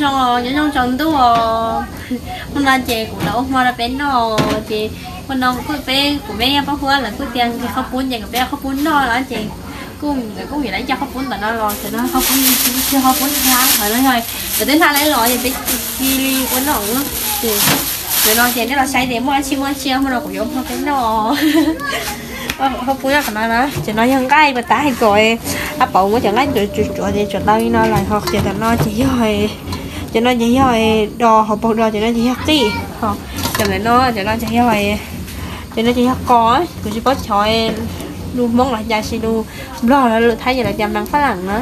Zoo os, nyob zoo tsaus ntuj os. Hnub no ces kuv los ua hmo rau peb noj, ces hnub no kuv kuj peb kuv me niam pab huab lawv kuj tias nqhis qhaub poob ces kom peb ua qhaub poob noj no ces kuj, kuj yuav lawv cov qhaub poob ntawm no los, cov no qhaub poob, qhaub poob hlab, qhov no yog lawv twb hlab lawm los ces peb cia li ua noj. Ces ntawm no ces nej los saib tias muaj dab tsi, muaj dab tsi, hnub no kuv yuav ua hmo peb noj. Qhaub poob noj qhov no na, ces no yog nqaij pas tav hais kom a pauv muab cov nqaij tsuav tsuav ces tsuav tau li no lawm, ho ces tom no ces yog, ces no ces yog do, hauv paus do ces no ces yog qij, ho cov ntawm no ces no ces yog, ces no ces yog qos, kuv tsis paub xyov lus Hmoob los cas, sis lus Nplog los lus Thaib ces lawv tias mas fab lam na.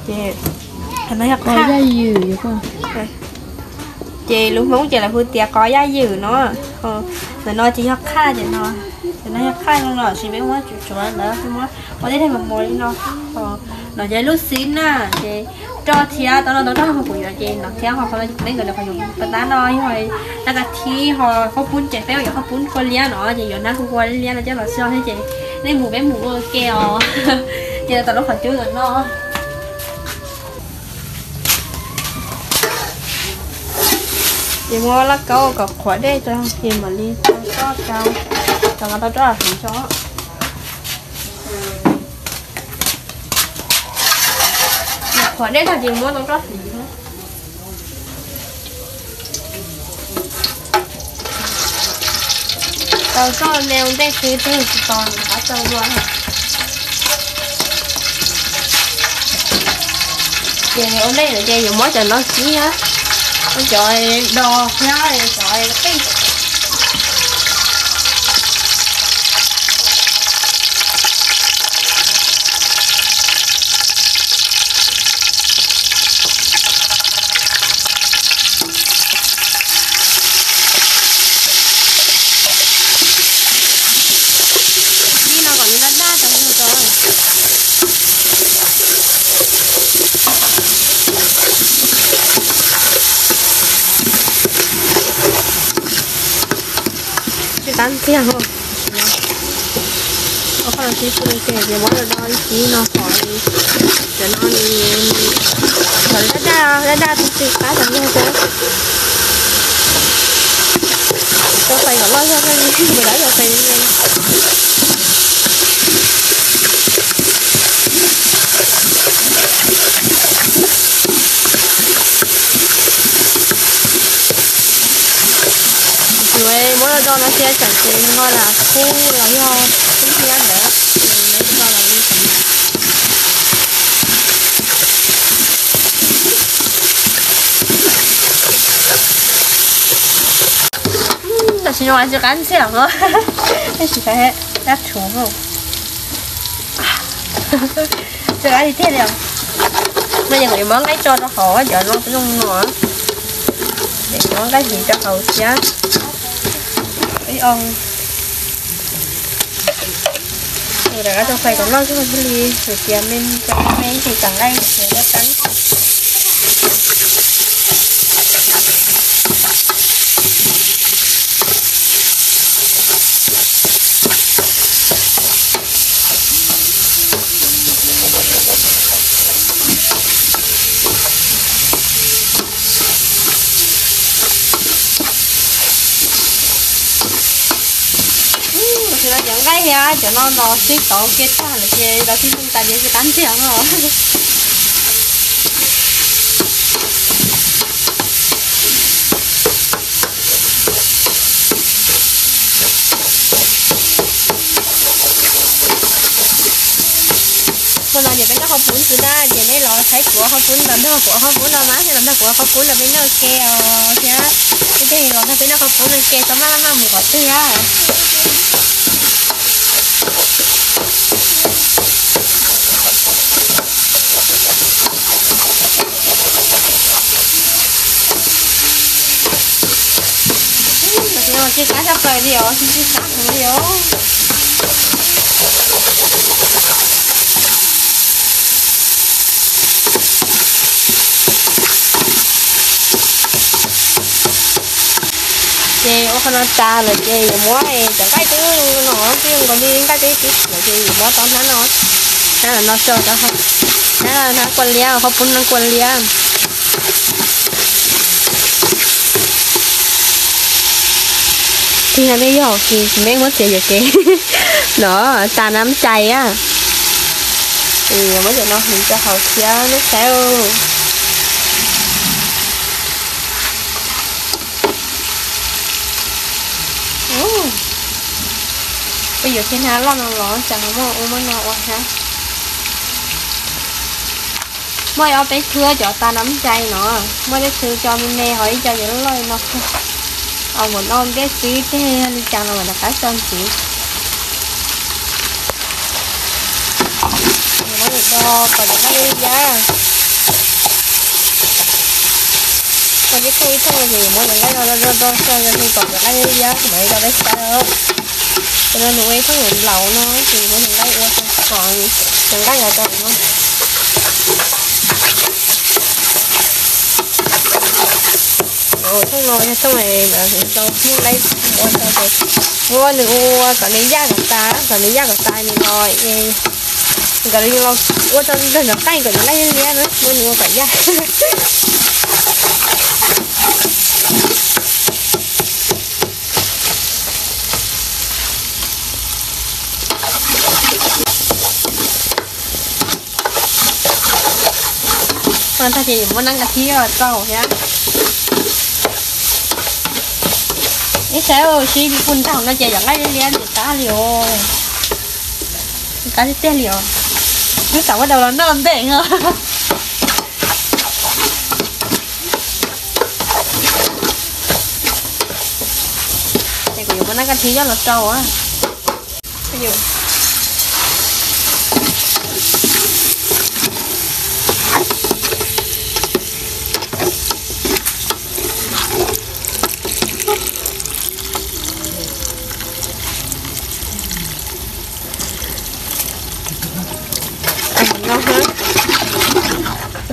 Ces qhov no yog qos, ces lus Hmoob ces lawv hu tias qos yaj ywm no. Ntawm no ces yog qhaj, ces no, ces no yog qhaj no los sis peb muab tsuav tsuav ntawd, peb muab ua tej daim mos mos li no. No ces lub xib na, ces roj thiab tau no tau roj kuv yuav ces no thiab, ho qhov no nej nkawd lawv qhov yuav pas tab no yog tab kas thib, ho qhaub poob ces peb yuav qhaub poob kua liab no ces yuav nab kua liab no coj los so thiab ces nej mus peb mus ua ke os. Ces tau lub qhov cub ntawm no. Ces muab lauj kaub kom qhuav dej tso ces mam li tau roj rau, kom tau roj hliv tso. Qhuav dej tag ces muab tau roj hliv. Tau txoj me ntej xwb twb tsis tos nws qab tau dua. Ces ua ntej lawm ces yuav muab cov no kib na, muab cov do thiab cov qij. Kib no kom nws daj daj tau mus tso. Tsis qab ntxiag os. Ua qhov no sib pw ces muab los do ib kib no kom cov no kom daj daj, daj daj tsis qab tau ntxiag xwb. Rau fais kom loj zog, mus dab yog fais. Yuav muab los do no thiab tsam ces nws ho lam kub los yog kub thiab ntawd, ces muab do los li. Tam sim no tsis qab ntxiag os, tab sis dab rhuv. Tsis qab tiag tiag li os. No ces kuv yuav muab nqaij tso rau hauv cov no, zoo no. Ces muab nqaij hliv rau hauv thiab. Ib o, rov qab rau fais kom loj zog thiaj li, vim tias me, me ces txav nqaij ces loj tag. Tam sim no cov nqaij thiab cov no los sib tov kiag tag lawm ces los sib nug tas ces tsis qab ntxiag no. Hnub no ces peb noj qhaub poob xwb na, ces nej los saib kuv ua qhaub poob los nrog kuv ua qhaub poob no mas, los nrog kuv ua qhaub poob los peb noj ua ke os thiab. Tej los nrog peb noj qhaub poob ua ke txhob maj maj mus qhov twg a. Tam sim no tsis qab tshaj plaws li os, tsis qab heev li os. Ces ua qhov no tas lawm ces yuav muab cov nqaij twb no twb zoo nkaus li nqaij twb twb lawm ces yuav muab tau hnab no, hnab no tso rau, hnab no hnab kua liab, qhaub poob hnab kua liab. Tiag ne yog, ces me muab txiav yuam kev no, tas nam cai a. Muab cov no hliv rau hauv thiab nej saib. Peb yuav thiab na, loj no los tsam ho muaj ua muaj no ua thiab. Muaj ob peb thwb cov tas nam cai no, muaj tej thwb cov me me ho ib co cov loj loj no. Au, mus no ntej xwb tej li cas los mam rov qab tso ntxiv. Muab do kom cov nqaij liab liab. Muab ib thooj ib thooj ces muab cov nqaij do do do do xyaw kom cov nqaij liab liab mam li rau peb saib. Cov no nws ua ib thooj nplaum no ces muab cov nqaij ua kom cov nqaij los rau no. Thooj no yog thooj rau hnub laib ua rau ces muab nws ua kom nws yaj kom tas, kom nws yaj kom tas nws los, kom nws los ua rau ntawg nrov qaij kom nws laij liab na, muab nws ua kom yaj. Tag ces yuav muab nab kas thib rau thiab. Ib sab sib pus nraug no ces yog nqaij liab liab ntxim qab li os. Qab tiag tiag li os. Hnub xav ua dau los noj ntej os. Ces kuv yuav muab nab kas thib coj los rau.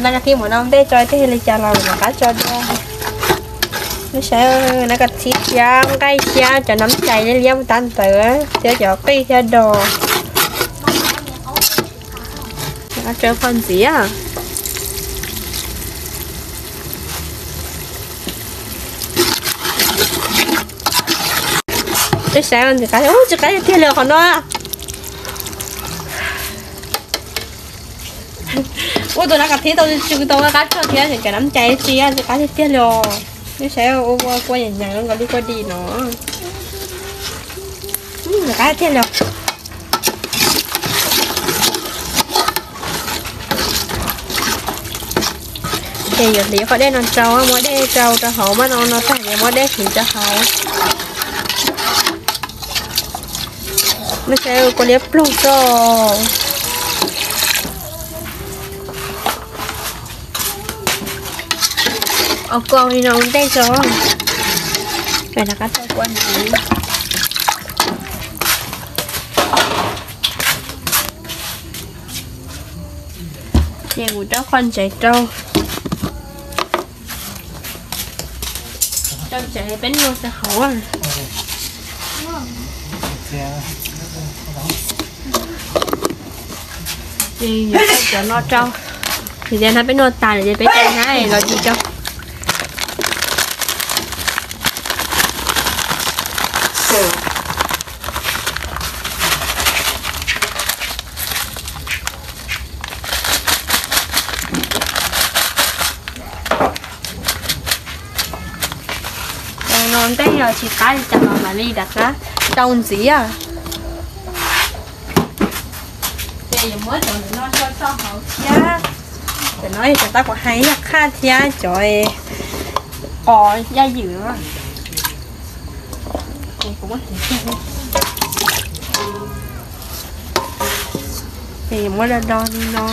Nab kas thib mus no ntej tso tej li cas los rov qab tso dua. Nej saib, nab kas thib thiab nqaij thiab cov nam cai liab liab mus tab ntawd thiab cov qij thiab dos. Tso qhov ntxiv. Peb saib ntxim qab, tsis qab tiag li qhov no. Ua tus nab kas thib tau tsis tau qab tso thiab, cov nam cai tsis tsis qab tiag tiag li os. Nej saib ua kua nyav nyav nkaus li kua dis no. Qab tiag li. Ces yuav hliv qhov dej no rau, muab dej rau rau hauv, maj no no tag ces muab dej hliv rau hauv. Nej saib kua liab ploog tso. Au, kua li no ua ntej tso. Peb rov qab tso kua ntxiv. Ces kuv rau qhov ntsev rau. Rau ntsev peb noj rau hauv. Ces yuav rau cov no rau. Ces tias hnab peb noj tas lawm ces peb rau hnab los ntxiv rau. No ntej yog tsis qab li cas los mam li rov qab rau ntxiv. Ces yuav muab cov no tso rau hauv thiab. Cov no yog cov tab kuv hais yaj qhaj thiab cov qos yaj ywm. Ces yuav muab do do li no.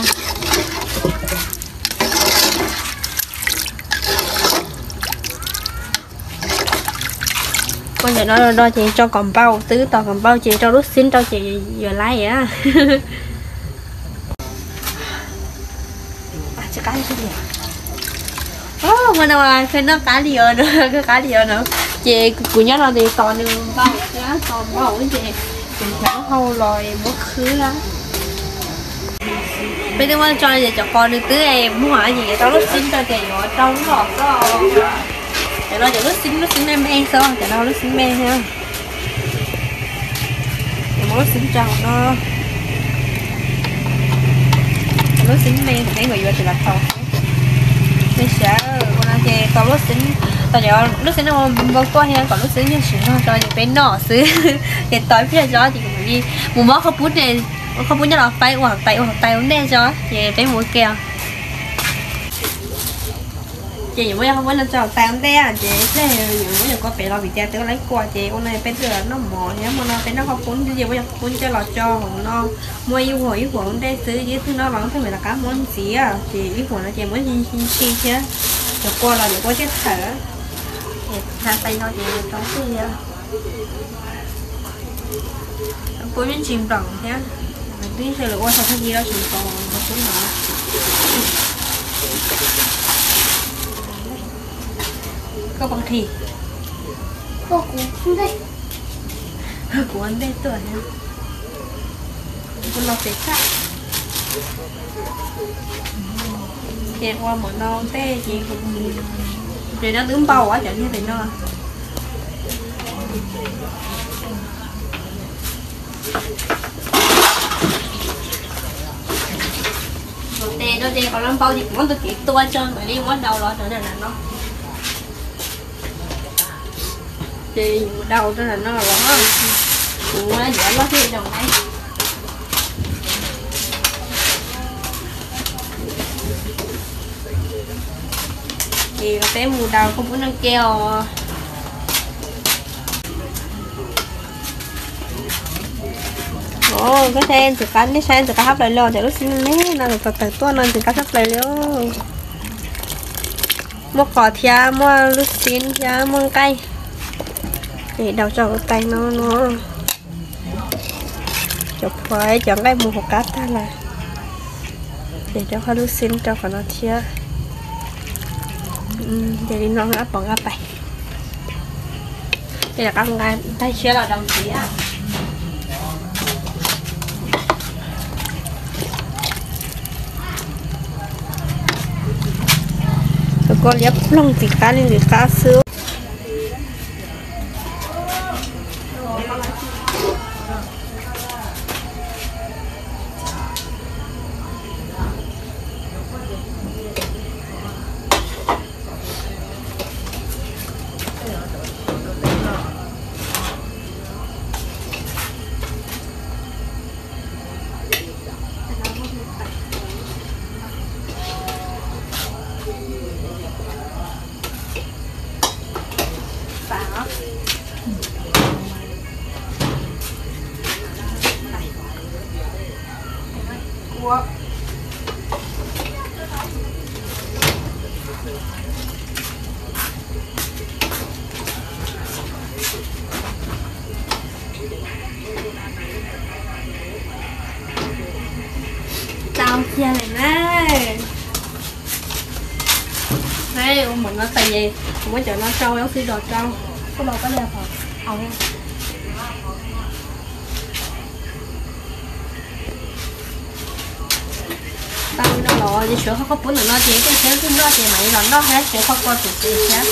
Ua ntawm no do do ces tso kom npau, twb tos kom npau ces rau lub xib rau ces yuav laib a. Ua no, noj qab li os no, qab li os no. Ces kuv nyob no ces tos nws npau, tos npau ces kuv cov hau los muab khwb. Peb twb muab tso ces cov qos nws twb muag ces rau lub xib rau ces yuav rau lub los xwb. Cov no cov lub xib, lub xib me me xwb, cov no lub xib me thiab. Lub xib tso no, lub xib me, me nkawd yuav tsis los tau. Me sawv ua no ces tau lub xib, tau cov lub xib no npau tuaj thiab kom lub xib nyuag sim no tso ces peb noj xwb. Ces tau ib pliag tso ces mus muab qhov pub, qhov pub nyob los faib ua tais ua tais ua ntej tso ces peb mus ke os. Ces yuav muab qhov pub no tso tais ua ntej ces ib pliag yuav muab yuav kua pem los vim tias twb ua laib kua ces ua no peb twb noj mov thiab hmo no peb noj qhov pub ces muab yuav qhov pub coj los tso hauv no, muab ib huam ib huam ua ntej xwb, ib tug noj los ib tug mam rov qab muab ntxiv ces ib huam no ces muab ntsis thiab. Cov kua los yuav kua thiaj tawm. Ces tha tais no ces tau xwb thiab. Pub ib ntsis nplaum thiab, twb yog lawv ua thaum thaj gi los tsis nplaum nkaus xwb no. Koj puas nqhis? Kuv ua ntej tuaj thiab. Kuv los pem tshaj. Ces ua mov no ntej ces kuv, ces no twb npau cov niag pem no. Tes no ces qhov no npau ces kuv muab tus kev tua tso mam li muab daus los rau nram no. Ces yus daus rau nram no los, kuv muab yuav loj thiab daus na. Ces peb mus daus koj pub no ke os. Koj saib ntxim qab, nej saib ntxim qab tshaj plaws li os, cov lub xib me me no tawm tawm tuaj no ntxim qab tshaj plaws li. Muaj qos thiab muaj lub xib thiab muaj nqaij. Ces daus tso hauv tais no no. Cov phuam cov nqaij mus hauv qab tag lawm. Ces rau qhov lub xib rau qhov no thiab. Ces li no ab pom nqa pais. Ces rov qab nqa tais siab los daus ntxiv. Tus kua liab ploog ntxim qab li ntxim qab xwb. Tau kiag lawm na. Ua mov no tas ces kuv muab cov no rau, ua xwb dos rau. Koj los koj li qhov. Tau li no los ces suav qhov koj pub ntawm no ces tej tseeb twg noj ces mam li los noj thiab, suav qhov kua tus tus thiab.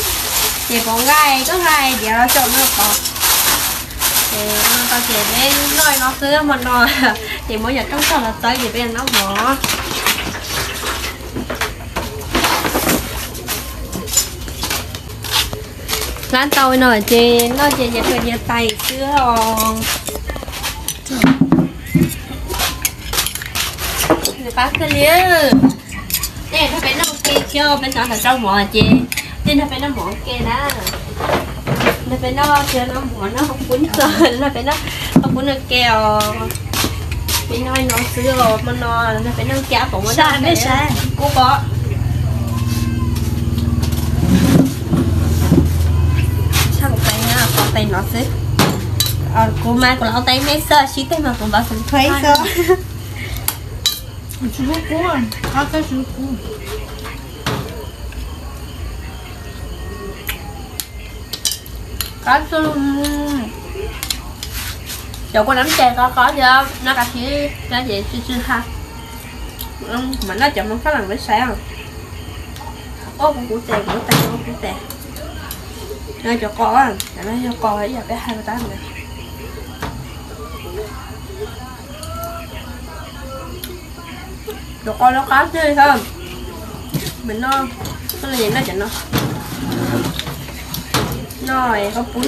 Ces pov nqaij, koj nqaij diav los tso no pov. Ces no tau ces peb noj li no xwb hmo no, ces muab yam rooj tog los txawb ces peb noj mov. Hlab tau li no ces noj ces nyias kawg nyias tais xwb os. Nws qab kawg li. Tej nrog peb noj ua ke thiab, peb hnov thaum rau mov ces tej nrog peb noj mov ua ke na. Nrog peb noj thiab noj mov noj qhov pub txog, nrog peb noj qhov pub ua ke os. Peb noj no xwb os, hmo no nrog peb noj ua ke, ab pom muab noj kuv pom. Tshaj kuv tais na, pov tais no xwb. Kuv mas kuv los ua tais me xwb, sib teg mas kuv npam xeem thuaib xwb. Tsis kub kub, qab kub tsis kub. Qab xwb. Cov kua nam tes qab qab thiab noj kav tsib no ces tsw tsw ha. Mas noj cov mov phaj lam peb saib os. Ob kuv kuv tes, kuv tes, kuv tes. Cov qos, cov no yog qos ib yam peb hais tab ntawd. Tus qau loj qab tiag li thiab. Mas noj, noj li noj cov no. Noj qau pub,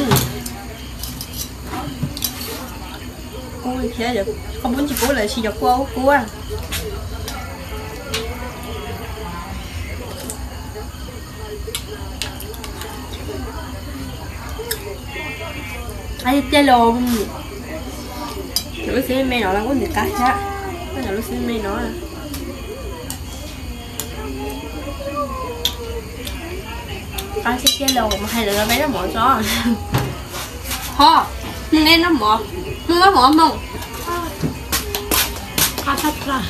qau pub tsis pub lawm, tsis cov kua ub kub. Qab tiag tiag los. Cov lub xwb me no los kuj ntxim qab thiab. Cov lub xwb me no qab tiag tiag los, mus hais lawv los peb noj mov tso. Ho, nej noj mov, nej noj mov Hmoob. Qab tshaj plaws.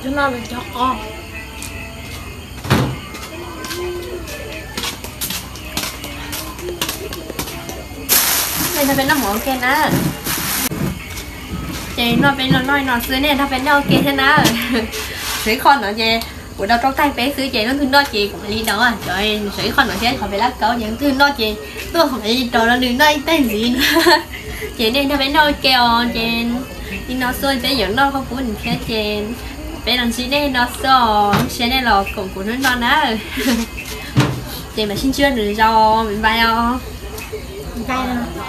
Cov no lawv cov qau. Peb noj mov ua ke na. Ces noj peb noj noj no xwb, nej nrog peb noj ua ke thiab na. Xwv qhov no ces kuv rau rau taig peb xwb ces leej twg noj ces kuv mam li daus, cov xwv qhov no thiab qhov peb lab kaub ces leej twg noj ces tuaj kuv mam li daus rau nws noj ib teg ntxiv. Ces nej nrog peb noj ua ke os, ces li no xwb peb yuav noj qau pub nws thiab ces peb los ntsib nej no xwb os, lub sij hawm nej los koom kuv hnub no na. Ces mam sib ntsib nws zaum, bye bye os.